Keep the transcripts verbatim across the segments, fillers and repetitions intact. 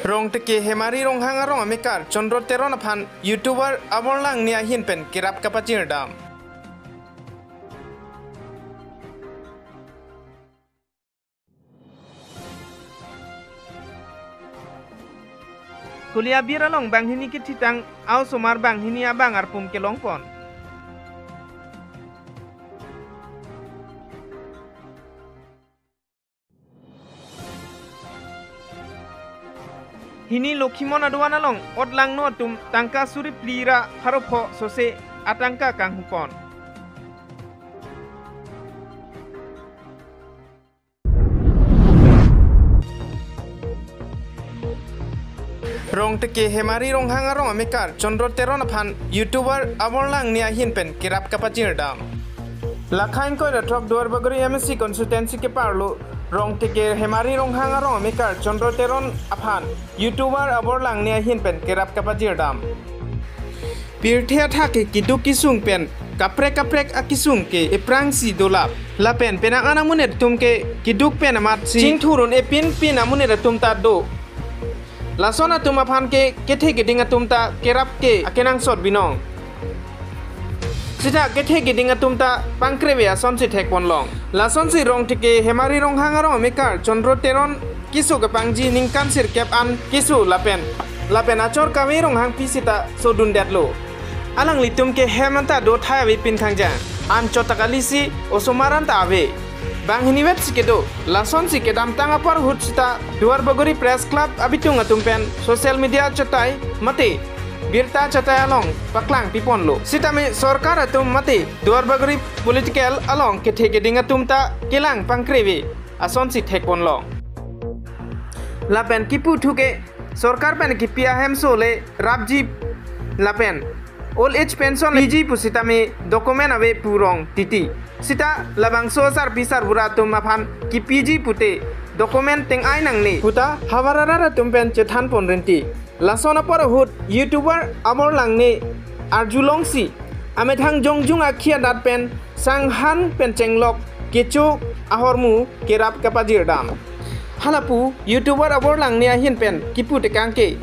Rongteke Hemari Ronghang arong amekar Chandra Teron aphan YouTuber Abor Langne ahin pen kerap kapajirdam. Koliabir along banghini kethitang a-osomar banghini abang arpum kelongpon. Hini Lokhimon aduan along otlangno atum tangka suri phli ra pharo pho sose atangka kanghupon. Rongteke Hemari Ronghang arong amekar Chandra Teron aphan YouTuber Abor Langne ahin pen kerap kapajirdam. Lakha ingkoi ra throk Duarbagori M A C constituency keparlo Rongteke Hemari Ronghang arong amekar Chandra Teron aphan YouTuber Abor Langne ahin pen kerap kapajirdam. Pirthe athak ke keduk kesung pen kaprek kaprek akesung ke ephrangsi dolap. Lapen penang an amonit atum ke keduk pen amatsi chingthur un-e pinpin amonit atum ta do. Lason atum aphan ke kethe keding atum ta kerap ke akenangsot binong. Sita kethe keding atum ta pangkreve asonsi thekponlong. Lasonsi Rongteke Hemari Ronghang arong amekar Chandra Teron keso kepangji ningkan sirkep an keso lapen, lapen achor kave Ronghangpi sita sodundetlo. Alanglitum ke hem anta do thai avepin khangjang. Anchot ta kalisi osomar anta ave. Banghini vetsi kedo, lasonsi kedamtang apor ahut sita Duarbagori Press Club abitung atum pen social media chot ai mate birta chot ai along paklang piponlo. Sitame sorkar atum mate Duarbagori political along kethe keding atum ta kelang pangkreve asonsi thekponlong. Lapen kipu thu ke sorkar pen kipi ahemso le rapji lapen old age pension piji pusitame document ave pu rong titi. Sita labangso asarpi sarbura atum aphan kipiji pute document teng-ai nangne puta havar arat atum pen chethanpon rinti. Lason apor ahut YouTuber Abor Langne arjulongsi amethang jongjung akhi adat pen sanghan pen chenglok kecho ahormu kerap kapajirdam. Halapu YouTuber Abor Langne ahin pen kipu tekang ke,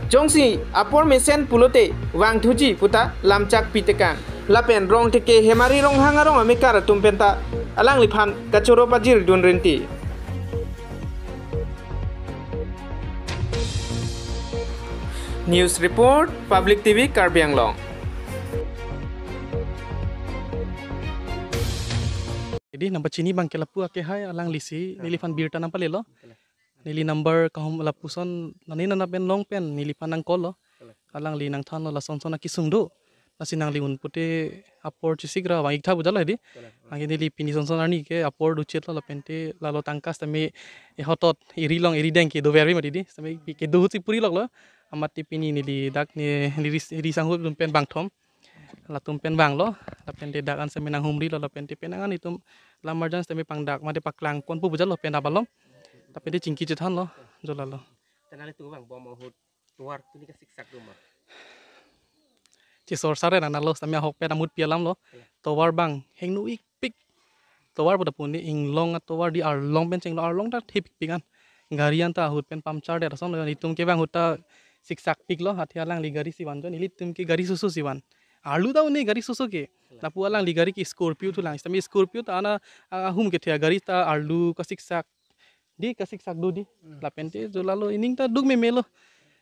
jongsi apor mesen pulote vangthuji puta lamchak pi tekang. Lapen Rongteke Hemari Ronghang arong amekar atum penta alangliphan kachoro pajirdun rinti. News report, Public T V, Karbi Anglong. Jadi nangpachini abang ke lapu ake hai alanglisi neliphan birta nangpalelo. Neli number kahum lapuson nani nana pen long pen neliphan nang call lo. Alangli nangthanlo lason son akesung do. Lasi nangli un pute apor chesik ra vang-iktha pu jalo hedi. Anke neli pini son son arni ke apor duchet lo lapente lalo tangka sitame ehotot eri long eri deng ke dover ave mati di. Sitame pi kedo ahutsi puri loklo. Amat te pini neli dak ne neli ris-, ri sanghup atum pen bangthom. Latum pen vanglo. Lapente dak an sitame nanghumrilo lapente penang an itum lam arjan sitame pangdak mate paklangponpo pu jalo pen abalom. Lapente chingki chethanlo. Jolalo. Tenali tu bang bom ahut tovar tuni kasiksak do ma? Chisor sare nang nalo sitame ahok pen amut pi alam lo. Tovar bang hengno-ikpik. Tovar pu ta puni inglong atovar di arlong pen chenglo arlong ta thepikpik an. Gari an ta ahut pen puncture det ason lo itum ke bang ahut ta siksak piklo athe alangli gari si van jon ilitum ke gari soso si van. Arlu ta une gari soso ke. Lapu alangli gari ke Scorpio thulang sitame Scorpio ta ana ahum kethe gari ta arlu kasiksak di kasiksak do di. Lapente jolalo ining ta duk memelo.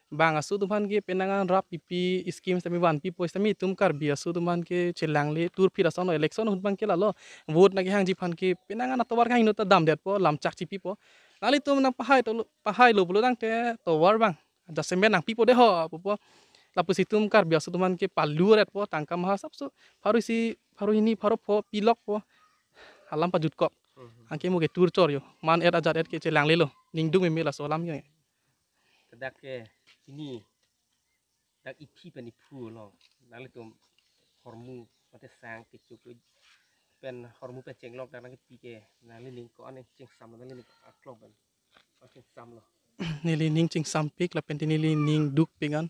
Bang aso atum aphan ke penang an rap pipi scheme sitame vanpipo sitame itum Karbi aso atum aphan ke chelangle turphit ason lo election ahut abang ke lalo. Vote nangkehangji aphan ke penang an atovar kahingno ta damdetpo lamchak chipipo. Nanglitum nangpahai tolo pahailo pulo tangte tovar bang jasemet nangpipo deho pupo. Lapusi itum Karbi aso atum aphan ke palu aretpo tangka maha sapso pharo isi pharo hini pharo pho pilokpo. Alam pajutkok. Anke mo ke tur chor yo. Man et ajat et ke chelanglelo. Ning duk meme laso alam ke. Dak ke ini dak iphi pen iphu lo. Nanglitum hormu mate sang kechuk pen hormu pen chenglok dak nangkepi ke nanglining ko-an chingsam nanglining aklong pen. Neli ning chingsampik lapente neli ning dukpik an.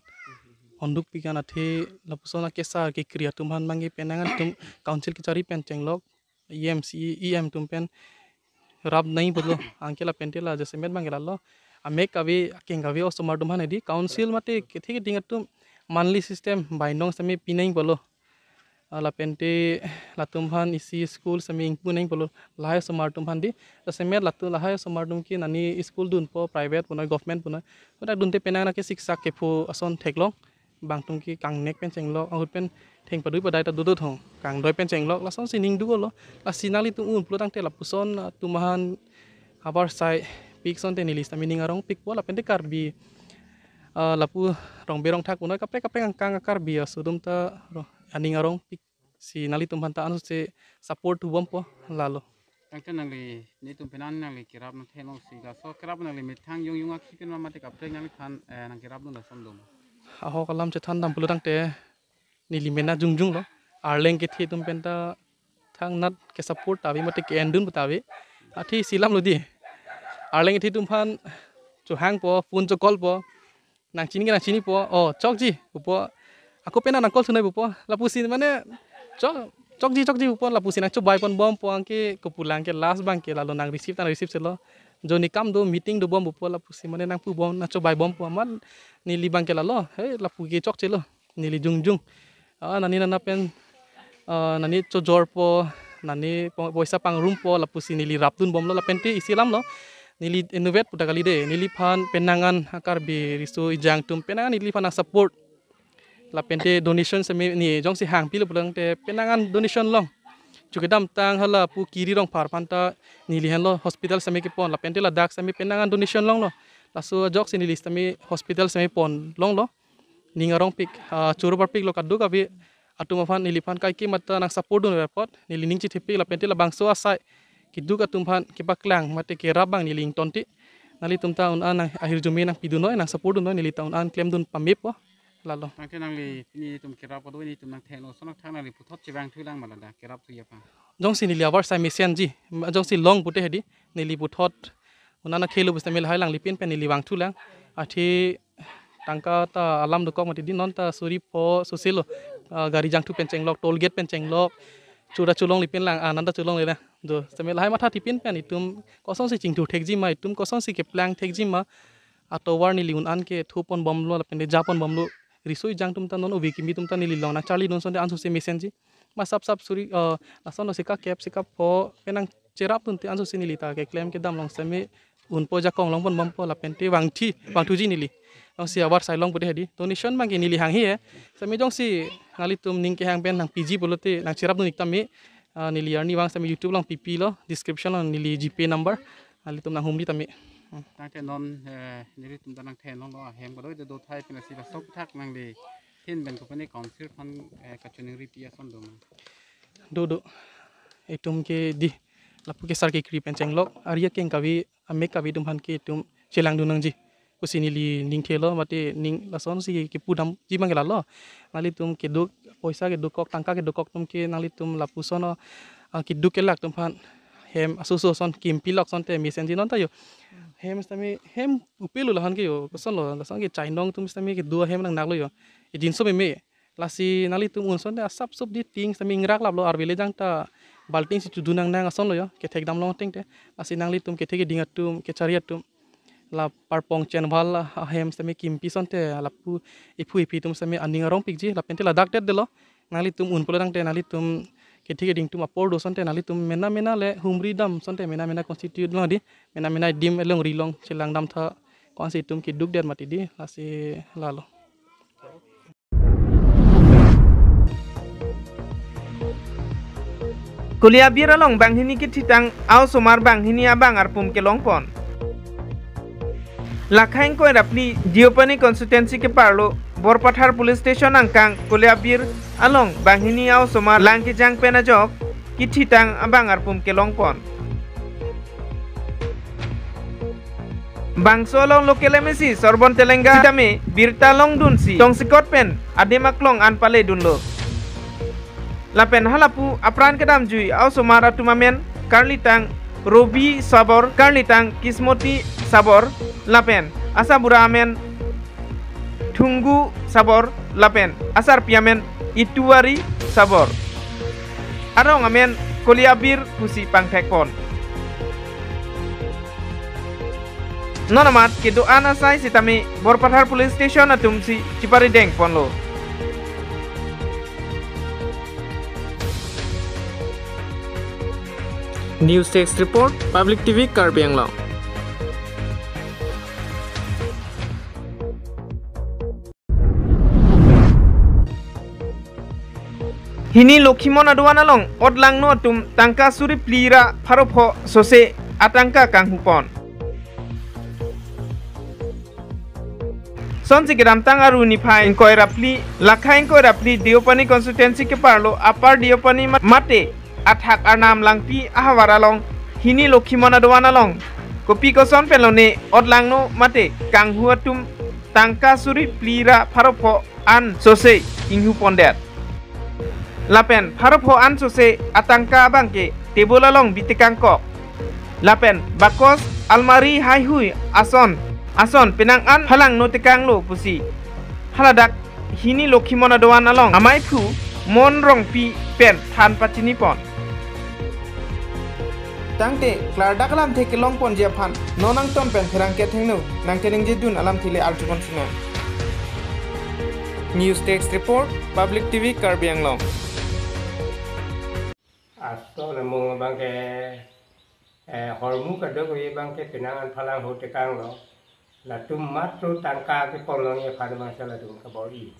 Hondukpik an athe lapuson akesar kekri atum aphan abang ke penang an itum council kechari pen chenglok E M C E M atum pen rap nai pulo. Anke lapente la jasemet abang ke lalo. amek kave, akeng kave osomar atum aphan hedi, council mate kethe keding atum monthly system bainong sitame pinangpo lo. Ah, lapente latum aphan isi school sitame ingpu nangpo lo, lahai osomar atum aphan di. Jasemet latum lahai osomar atum ke nani school dunpo, private punoi, government punoi, kodak dunte penang nake siksak kepho ason theklong. Bangtum ke kangnek pen chenglok, ahut pen theng padui padai ta dodot hong, kangdoi pen chenglok, lasonsi ning duklo. Lasi nanglitum un pulo tangte lapuson atum aphan havar sai pik asonte neli sitame ning arongpikpo, lapente Karbi, ah, lapu rongbe rongthak punoi kaprek kaprek angkang Karbi aso atum ta ro-, aning arongpik si nanglitum aphan ta ansose support thubompo lalo. Tangte nangli, netum penang nangli kerap nangthenlo si, laso kerap nangli methang yung yung akhi pen ma mate kaprek nangliphan, eh, nangkerap dun lason dum. Ahok alam chethan dam pulo tangte neli mena jongjong lo. Arleng kethe atum pen ta thangnat ke support ta ave mate ke-endun ta ave. Athe isi alam lo di. Arleng kethe atum aphan chohangpo, phone cho-call po. Nangchini ke nangchinipo, "Oh, chokji," pupo. "Ako pen nang-call sunoi," pupo. Lapusi mane, "Chok, chokji, chokji," pupo. Lapusi nangchobai ponbompo, anke kopulang ke last abang ke lalo nang-receive ta nang-receive chelo. Joni kam do, meeting dobom pupo, lapusi mane nangpubom, nangchobaibompo, amat neli abang ke lalo, he, lapu ke chokchelo. Neli jongjong. Ah, nani nana pen, ah, nani chojorpo, nani po-, poisa pangrumpo, lapusi neli rapdunbomlo, lapente isi alam lo. Neli inutvet pu ta kali de, neliphan penang an a-Karbi riso ejang atum penang an neliphan nang-support. Lapente donation sitame ne jongsi hangpilo pulo tangte penang an donation long. Chu kedamtang hala pu Kiri Rongphar aphan ta neli henlo hospital sitame kepon, lapente ladak sitame penang an donation longlo. Laso ajoksi neli sitame hospital sitame pon longlo. Ning arongpik, ah, choro parpiklo kadokave atum aphan, neliphan kaike mata nang-support dun apot, neli ning chithepik, lapente labangso asai keduk atum aphan kepaklang mate kerap abang neli ingtonti. Nanglitum ta un-an nang ahirjume nangpidunnoi, nang-support dunnoi, neli ta un-an klemdun pamepo lalo. Tangte nangli, netum kerap kado, netum nangthenlo, so nangthang nangli puthot chevangthulang ma ladak kerap thuji aphan. Jongsi neli havar sai mesenji, jongsi long pute hedi, neli puthot un-an akhelo pusitame lahai alanglipin pen neli vangthulang. Athe tangka ta alam dokok mati di, non ta suri pho soselo, ah, gari jangthu pen chenglok, toll gate pen chenglok, chura cholonglipin lang, ah, nanta cholongle na. Jo, sitame lahai mathathipin pen itum kosonsi chingthur thekji ma, itum kosonsi keplang thekji ma, atovar neli un-an kethuponbomlo, lapente japonbomlo. Riso ejang atum ta non ove kimi atum ta neli along nangcharlidun asonte ansose mesenji. Ma sap sap suri, eh, lason lo sika kep, sika pho, penang cherapdunte ansose neli ta keklem kedam along sitame unpo, jakong longponbompo, lapente vangthi, vangthuji neli. Jongsi havar sai long pute hedi. Donation abang ke neli hanghe he. Sitame jongsi nanglitum ning kehang pen nangpiji pulote nangcherapdun ik tame. Ah, neli arnivang sitame YouTube along pipilo, description along neli GPay number. Nanglitum nanghumri tame. Hmm. Tangte non, eh, nelitum ta nangthenlo, ahem kado do thai pen si lasok thak nangli thin pen kopane council aphan, eh, kachiningri pi ason doma? Do do. Itum ke di, lapu ke sar kekri pen chenglok, ari akeng kave, amek kave atum aphan ke itum chelangdun nangji pusi neli ning thelo, mate ning lasonsi kepudamji abang ke lalo. Nanglitum keduk, poisa kedukok, tangka kedukok atum ke nanglitum lapuson, ah, keduk kelak atum aphan hem asoso ason kimpilok asonte mesenji, non ta jo. Hem sitame, hem upelo lahan ke jo, kosonlo, lason ke chainong atum sitame kedo ahem nangnaklo jo. Ejinso meme. Lasi nanglitum un asonte asap sup di, ting sitame ingrak laplo, arve le jang ta balting si chudun nangnang asonlo jo, kethek damlong ateng te. Lasi nanglitum kethe keding atum, kechari atum, la parpong chenval ahem sitame kimpi asonte, lapu iphu iphi atum sitame aning arongpikji, lapente ladak det delo. Nanglitum un pulo tangte nanglitum kethe keding atum apor do asonte nanglitum mena mena le humri dam asonte mena mena constitute lo di, mena mena adim alongri along chelang damtha, ko-ansi itum keduk det mati di, lasi lalo. Koliabir along banghini kethitang a-osomar banghini abang arpum kelongpon. Lakhaing Koirapli Deopani constituency keparlo Borpathar Police Station angkang Koliabir along banghini a-osomar lang kejang pen ajok kethitang abang arpum kelongpon. Bangso along local M A C Sorbon Telenga sitame birta longdunsi tongsekot pen adim aklong an paledunlo. Lapen halapu apran kedamjui a-osomar atum amen karlitang Robi Sabor, karlitang Kismoti Sabor, lapen asarbura amen Thunggu Sabor, lapen asarpi amen Ituari Sabor. Arong amen Koliabir pusi pangthekpon. Non amat kedo-an asai sitame Borpathar Police Station atumsi chiparideng ponlo. News Desk Report, Public T V Karbi Anglong. Hini Lokhimon adoan along otlangno atum tangka suri phli ra pharo pho sose atangka kanghupon. Sonsi kedamtang Aru niphai ingkoi ra phli, lakha ingkoi ra phli Deopani constituency keparlo Upper Deopani ma-, mate athak Arnam Langpi ahavar along hini Lokhimon adoan along kopi koson penlone otlangno mate kanghu atum tangka suri phli ra pharo pho an sose inghupondet. Lapen pharo pho an sose atangka abangke table along bitekangkok. Lapen bakos, almari haihui, ason, ason penang an phalangno tekanglo pusi haladak hini Lokhimon adoan along amaiphu Mon Rongpi pen than pachinipon. Tangte klardak alamthe kelongponji aphan non nangtum pen pherangke athengno nangkeningjedun alamthe le arjupon sinang. News Desk Report, Public T V Karbi Anglong. Aso namung abangke, eh, hormu kadokave abangke penang an phalangno tekanglo. Latum matro tangka keponlongji aphan abangsi latum kabor-i.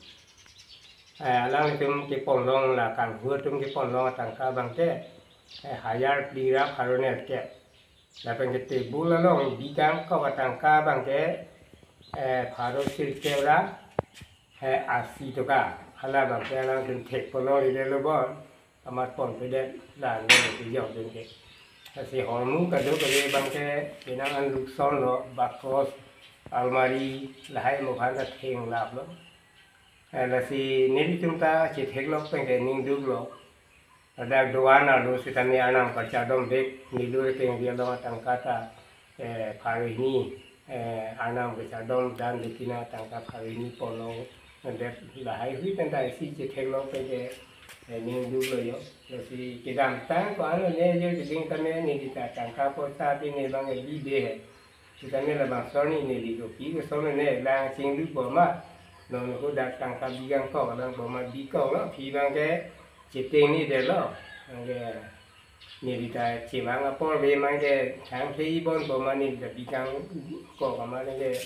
Eh, alanglitum keponlong, la kanghu atum keponlong tangka abangke, eh, hajar phli ra pharo nerkep. Lapen ke table along bikangkok atangka abangke, eh, pharo sirkep ra, eh, asi toka. Hala abangke alangtum thekponlonglelo bon, amat ponpedet, la-an lo kejok abangke. Lasi hormu kadokave abangke penang an luksonlo, bakos, almari, lahai mo aphan ta thenglaplo. Eh, lasi nelitum ta chetheklok penke ningduklo. Ladak doan arlo sitame Arnam kachardom bek, nelitum ateng dia long atangka ta, eh, pharo hini, eh, Arnam kachardom dan dekina tangka pharo hini ponlongdet, lahaihui pen ta isi chetheklok penke, eh, ningduklo jo. Lasi kedamtang ko-an lone jo, keding tame neli ta tangka poisa pine abang bibe he. Sitame labangso arni neli kopi koson ne lang chinglu boma. Non ko dak tangka bikangkok lang boma bikoklo, aphi abangke chetengnedetlo. Abangke neli ta chevang apor ave abangke thangthe-i bon boma neli ta bikangkok amat abangke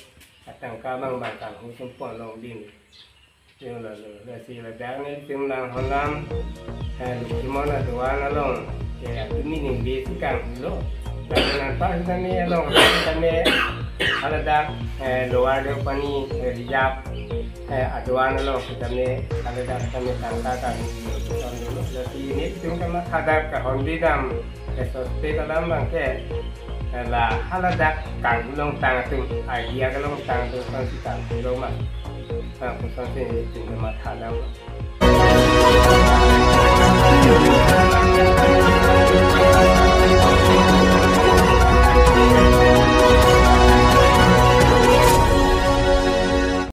atangka abang abang kanghu atum ponlongdun. Yo, lalu, lasi ladak nelitum nanghonlam, eh, Lokhimon adoan along, ya, tumi ning besi kanghulo. Lalu nangpa sitame along, sitame haladak, eh, Lower Deopani, eh, Reserve, eh, adoan along, sitame haladak sitame tangka kanghulo. Lasi nelitum kamathadam kahondedam, eh, suspect alam abangke, eh, la haladak kanghulongtang atum, idea kelongtang atum, kosonsi kanghulong ma. Ah, kosonsi nelitum kamathadam.